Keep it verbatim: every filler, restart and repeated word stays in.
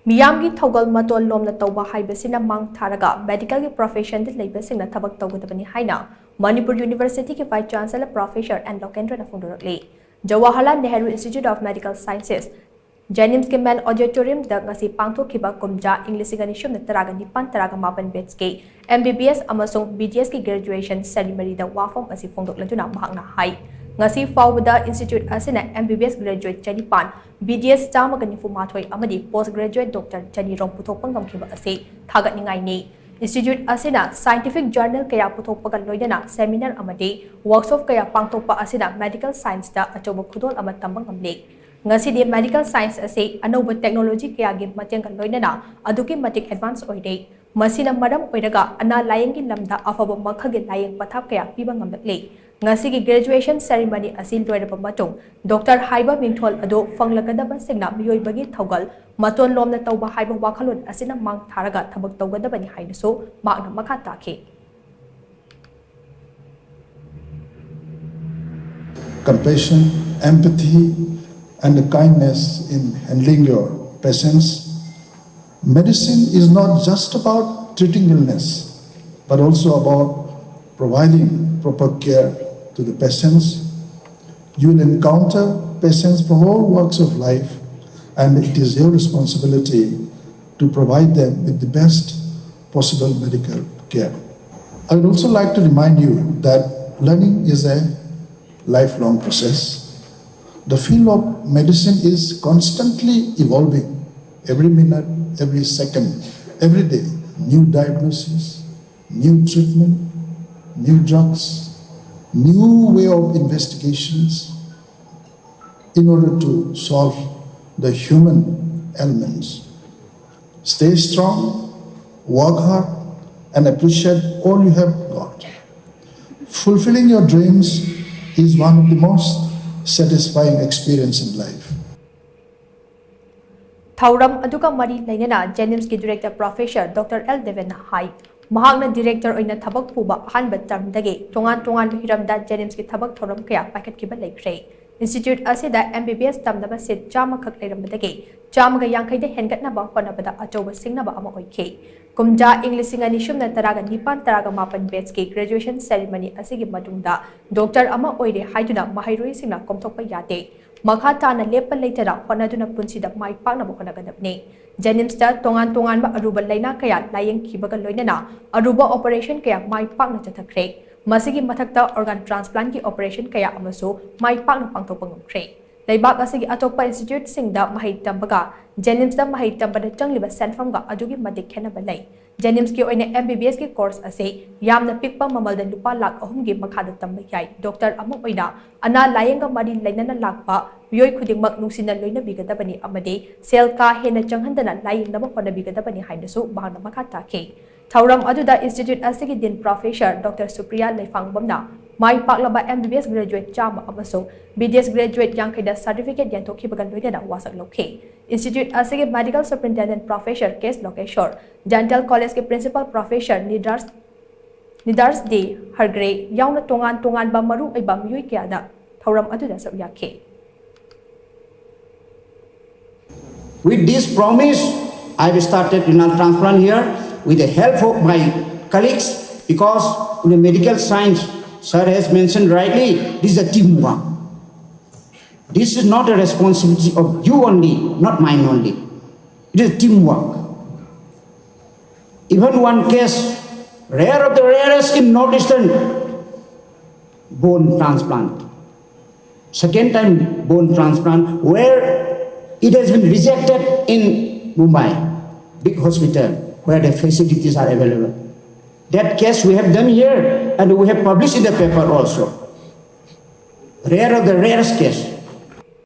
ꯃꯤꯌꯥꯝꯒꯤ ꯊꯧꯒꯜ ꯃꯇꯣꯟ ꯂꯣꯝꯅ ꯇꯧꯕ ꯍꯥꯏꯕꯁꯤꯅ ꯃꯥꯡ ꯊꯥꯔꯒ medical ꯒꯤ profession ꯗ ꯂꯩꯕꯁꯤꯡꯅ ꯊꯕꯛ ꯇꯧꯒꯗꯕꯅꯤ ꯍꯥꯏꯅ ꯃꯅꯤꯄꯨꯔ University ꯒꯤ Vice Chancellor Professor ꯑꯦꯟ ꯂꯣꯀꯦꯟꯗ꯭ꯔꯅ ꯐꯣꯡꯗꯣꯔꯛꯂꯤ꯫ Jawaharlal Nehru Institute of Medical Sciences, JNIMS ꯀꯤ main auditorium ꯗ ꯉꯁꯤ ꯄꯥꯡꯊꯣꯛꯈꯤꯕ ꯀꯨꯝꯖꯥ ꯏꯪ ꯂꯤꯁꯤꯡ ꯑꯅꯤ ꯁꯨꯞꯅ ꯇꯔꯥꯒ ꯅꯤꯄꯥꯟ ꯇꯔꯥꯒ ꯃꯥꯄꯟ batch ꯀꯤ M B B S ꯑꯃꯁꯨꯡ B D S ꯀꯤ graduation ceremony ꯗ ꯋꯥꯐꯝ ꯑꯁꯤ ꯐꯣꯡꯗꯣꯛꯂꯗꯨꯅ ꯃꯍꯥꯛꯅ ꯍꯥꯏ, ꯉꯁꯤ ꯐꯥꯎꯕꯗ institute ꯑꯁꯤꯅ M B B S graduate ꯆꯅꯤꯄꯥꯟ, B D S ꯆꯥꯝꯃꯒ ꯅꯤꯐꯨ ꯃꯥꯊꯣꯏ ꯑꯃꯗꯤ post graduate doctor ꯆꯅꯤꯔꯣꯝ ꯄꯨꯊꯣꯛꯄ ꯉꯝꯈꯤꯕ ꯑꯁꯤ ꯊꯥꯒꯠꯅꯤꯡꯉꯥꯏꯅꯤ꯫ Institute ꯑꯁꯤꯅ scientific journal ꯀꯌꯥ ꯄꯨꯊꯣꯛꯄꯒ ꯂꯣꯏꯅꯅ seminar ꯑꯃꯗꯤ workshop ꯀꯌꯥ ꯄꯥꯡꯊꯣꯛꯄ ꯑꯁꯤꯅ medical science ꯇ ꯑꯆꯧꯕ ꯈꯨꯗꯣꯜ ꯑꯃ ꯇꯝꯕ ꯉꯝꯂꯦ꯫ ꯉꯁꯤꯗꯤ medical science ꯑꯁꯤ ꯑꯅꯧꯕ technology ꯀꯌꯥꯒꯤ ꯃꯇꯦꯡꯒ ꯂꯣꯏꯅꯅ ꯑꯗꯨꯛꯀꯤ ꯃꯇꯤꯛ advance ꯑꯣꯏꯔꯦ꯫ ꯃꯁꯤꯅ ꯃꯔꯝ ꯑꯣꯏꯔꯒ ꯑꯅꯥ ꯂꯥꯌꯦꯡꯒꯤ ꯂꯝꯗ ꯑꯐꯕ ꯃꯈꯜꯒꯤ ꯂꯥꯌꯦꯡ ꯄꯊꯥꯞ ꯀꯌꯥ ꯄꯤꯕ ꯉꯝꯂꯛꯂꯦ꯫ ꯉꯁꯤꯒꯤ graduation ceremony ꯑꯁꯤ ꯂꯣꯏꯔꯕ ꯃꯇꯨꯡ doctor ꯍꯥꯏꯕ ꯃꯤꯡꯊꯣꯜ ꯑꯗꯨ ꯐꯪꯂꯒꯗꯕꯁꯤꯡꯅ ꯃꯤꯑꯣꯏꯕꯒꯤ ꯊꯧꯒꯜ ꯃꯇꯣꯟ ꯂꯣꯝꯅ ꯇꯧꯕ ꯍꯥꯏꯕ ꯋꯥꯈꯜꯂꯣꯟ ꯑꯁꯤꯅ ꯃꯥꯡ ꯊꯥꯔꯒ ꯊꯕꯛ ꯇꯧꯒꯗꯕꯅꯤ ꯍꯥꯏꯅꯁꯨ ꯃꯍꯥꯛꯅ ꯃꯈꯥ ꯇꯥꯈꯤ꯫ Compassion, empathy, and the kindness in handling your patients. Medicine is not just about treating illness, but also about providing proper care to the patients. You will encounter patients from all walks of life, and it is your responsibility to provide them with the best possible medical care. I would also like to remind you that learning is a lifelong process. The field of medicine is constantly evolving every minute, every second, every day. New diagnosis, new treatment, new drugs, new way of investigations in order to solve the human ailments. Stay strong, work hard, and appreciate all you have got. Fulfilling your dreams is one of the most satisfying experience in life. ꯊꯧꯔꯝ ꯑꯗꯨꯒ ꯃꯔꯤ ꯂꯩꯅꯅ JNIMS ꯀꯤ director professor doctor L ꯗꯦꯕꯦꯟꯅ ꯍꯥꯏ, ꯃꯍꯥꯛꯅ director ꯑꯣꯏꯅ ꯊꯕꯛ ꯄꯨꯕ ꯑꯍꯥꯟꯕ term ꯗꯒꯤ ꯇꯣꯉꯥꯟ ꯇꯣꯉꯥꯟꯕ ꯍꯤꯔꯝꯗ JNIMS ꯀꯤ ꯊꯕꯛ ꯊꯧꯔꯝ ꯀꯌꯥ ꯄꯥꯏꯈꯠꯈꯤꯕ ꯂꯩꯈ꯭ꯔꯦ꯫ ꯏꯟꯁꯇꯤꯇ꯭ꯌꯨꯠ ꯑꯁꯤꯗ ꯑꯦꯝ ꯕꯤ ꯕꯤ ꯑꯦꯁ ꯇꯝꯅꯕ ꯁꯤꯠ ꯆꯥꯝꯃꯈꯛ ꯂꯩꯔꯝꯕꯗꯒꯤ ꯆꯥꯝꯃꯒ ꯌꯥꯡꯈꯩꯗ ꯍꯦꯟꯒꯠꯅꯕ ꯍꯣꯠꯅꯕꯗ ꯑꯆꯧꯕ ꯁꯤꯡꯅꯕ ꯑꯃ ꯑꯣꯏꯈꯤ꯫ ꯀꯨꯝꯖꯥ ꯏꯪ ꯂꯤꯁꯤꯡ ꯑꯅꯤ ꯁꯨꯞꯅ ꯇꯔꯥꯒ ꯅꯤꯄꯥꯟ ꯇꯔꯥꯒ ꯃꯥꯄꯟ ꯕꯦꯠꯁꯀꯤ ꯒ꯭ꯔꯦꯖꯨꯑꯦꯁꯟ ꯁꯦꯔꯤꯃꯅꯤ ꯑꯁꯤꯒꯤ ꯃꯇꯨꯡꯗ ꯗꯣꯛꯇꯔ ꯑꯃ ꯑꯣꯏꯔꯦ ꯍꯥꯏꯗꯨꯅ ꯃꯍꯩꯔꯣꯏꯁꯤꯡꯅ ꯀꯣꯝꯊꯣꯛꯄ ꯌꯥꯗꯦ꯫ ꯃꯈꯥ ꯇꯥꯅ ꯂꯦꯞꯄ ꯂꯩꯇꯅ ꯍꯣꯠꯅꯗꯨꯅ ꯄꯨꯟꯁꯤꯗ ꯃꯥꯏ ꯄꯥꯛꯅꯕ ꯍꯣꯠꯅꯒꯗꯕꯅꯤ꯫ ꯖꯦꯅꯤꯝꯁꯇ ꯇꯣꯉꯥꯟ ꯇꯣꯉꯥꯟꯕ ꯑꯔꯨꯕ ꯂꯥꯏꯅꯥ ꯀꯌꯥ ꯂꯥꯌꯦꯡꯈꯤꯕꯒ ꯂꯣꯏꯅꯅ ꯑꯔꯨꯕ ꯑꯣꯄꯔꯦꯁꯟ ꯀꯌꯥ ꯃꯥꯏ ꯄꯥꯛꯅ ꯆꯠꯊꯈ꯭ꯔꯦ꯫ ꯃꯁꯤꯒꯤ ꯃꯊꯛꯇ ꯑꯣꯔꯒꯥꯟ ꯇ꯭ꯔꯥꯟꯁꯄ꯭ꯂꯥꯟꯠꯀꯤ ꯑꯣꯄꯔꯦꯁꯟ ꯀꯌꯥ ꯑꯃꯁꯨ ꯃꯥꯏ ꯄꯥꯛꯅ ꯄꯥꯡꯊꯣꯛꯄ ꯉꯝꯈ꯭ꯔꯦ꯫ ꯂꯩꯕꯥꯛ ꯑꯁꯤꯒꯤ ꯑꯇꯣꯞꯄ ꯏꯟꯁꯇꯤꯇ꯭ꯌꯨꯠꯁꯤꯡꯗ ꯃꯍꯩ ꯇꯝꯕꯒ ꯖꯦꯅꯤꯝꯁꯇ ꯃꯍꯩ ꯇꯝꯕꯗ ꯆꯪꯂꯤꯕ ꯁꯦꯟꯐꯝꯒ ꯑꯗꯨꯛꯀꯤ ꯃꯇꯤꯛ ꯈꯦꯠꯅꯕ ꯂꯩ꯫ ꯖꯦꯅꯤꯝꯁꯀꯤ ꯑꯣꯏꯅ ꯑꯦꯝ ꯕꯤ ꯕꯤ ꯑꯦꯁꯀꯤ ꯀꯣꯔꯁ ꯑꯁꯤ ꯌꯥꯝꯅ ꯄꯤꯛꯄ ꯃꯃꯜꯗ ꯂꯨꯄꯥ ꯂꯥꯈ ꯑꯍꯨꯝꯒꯤ ꯃꯈꯥꯗ ꯇꯝꯕ ꯌꯥꯏ꯫ ꯗꯣꯛꯇꯔ ꯑꯃ ꯑꯣꯏꯅ ꯑꯅꯥ ꯂꯥꯌꯦꯡꯒ ꯃꯔꯤ ꯂꯩꯅꯅ ꯂꯥꯛꯄ ꯃꯤꯑꯣꯏ ꯈꯨꯗꯤꯡꯃꯛ ꯅꯨꯡꯁꯤꯅ ꯂꯣꯏꯅꯕꯤꯒꯗꯕꯅꯤ ꯑꯃꯗꯤ ꯁꯦꯜ ꯀꯥ ꯍꯦꯟꯅ ꯆꯪꯍꯟꯗꯅ ꯂꯥꯌꯦꯡꯅꯕ ꯍꯣꯠꯅꯕꯤꯒꯗꯕꯅꯤ ꯍꯥꯏꯅꯁꯨ ꯃꯍꯥꯛꯅ ꯃꯈꯥ ꯇꯥꯈꯤ꯫ ꯊꯧꯔꯝ ꯑꯗꯨꯗ ꯏꯟꯁꯇꯤꯇ꯭ꯌꯨꯠ ꯑꯁꯤꯒꯤ ꯗꯤꯟ ꯄ꯭ꯔꯣꯐꯦꯁꯔ ꯗꯣꯛꯇꯔ ꯁꯨꯄ꯭ꯔꯤꯌꯥ ꯂꯩꯐꯥꯡꯕꯝꯅ ꯃꯥꯏ ꯄꯥꯛꯂꯕ ꯑꯦꯝ ꯕꯤ ꯕꯤ ꯑꯦꯁ ꯒ꯭ꯔꯦꯖꯨꯑꯦꯠ ꯆꯥꯝꯃ ꯑꯃꯁꯨꯡ ꯕꯤ ꯗꯤ ꯑꯦꯁ ꯒ꯭ꯔꯦꯖꯨꯑꯦꯠ ꯌꯥꯡꯈꯩꯗ ꯁꯥꯔꯇꯤꯐꯤꯀꯦꯠ ꯌꯦꯟꯊꯣꯛꯈꯤꯕꯒ ꯂꯣꯏꯅꯅ ꯋꯥꯁꯛ ꯂꯧꯈꯤ꯫ ꯏꯟꯁꯇꯤꯇ꯭ꯌꯨꯠ ꯑꯁꯤꯒꯤ ꯃꯦꯗꯤꯀꯦꯜ ꯁꯨꯄꯔꯤꯟꯇꯦꯟꯗꯦꯟꯠ ꯄ꯭ꯔꯣꯐꯦꯁꯔ ꯀꯦ ꯑꯦꯁ ꯂꯣꯀꯦꯁꯣꯔ, ꯗꯦꯟꯇꯦꯜ ꯀꯣꯂꯦꯖꯀꯤ ꯄ꯭ꯔꯤꯟꯁꯤꯄꯥꯜ ꯄ꯭ꯔꯣꯐꯦꯁꯔ ꯅꯤꯗꯥꯔꯁ ꯅꯤꯗꯥꯔꯁ ꯗꯦ ꯍꯔꯒ꯭ꯔꯦ ꯌꯥꯎꯅ ꯇꯣꯉꯥꯟ ꯇꯣꯉꯥꯟꯕ ꯃꯔꯨ ꯑꯣꯏꯕ ꯃꯤꯑꯣꯏ ꯀꯌꯥꯅ ꯊꯧꯔꯝ ꯑꯗꯨꯗ ꯁꯔꯨꯛ ꯌꯥꯈꯤ꯫ With this promise, I have started renal transplant here with the help of my colleagues, because in the medical science, sir has mentioned rightly, this is a teamwork. This is not a responsibility of you only, not mine only. It is teamwork. Even one case, rare of the rarest in Northeastern, bone transplant. Second time bone transplant, where it has been rejected in Mumbai, big hospital where the facilities are available. That case we have done here and we have published in the paper also. Rare of the rarest case.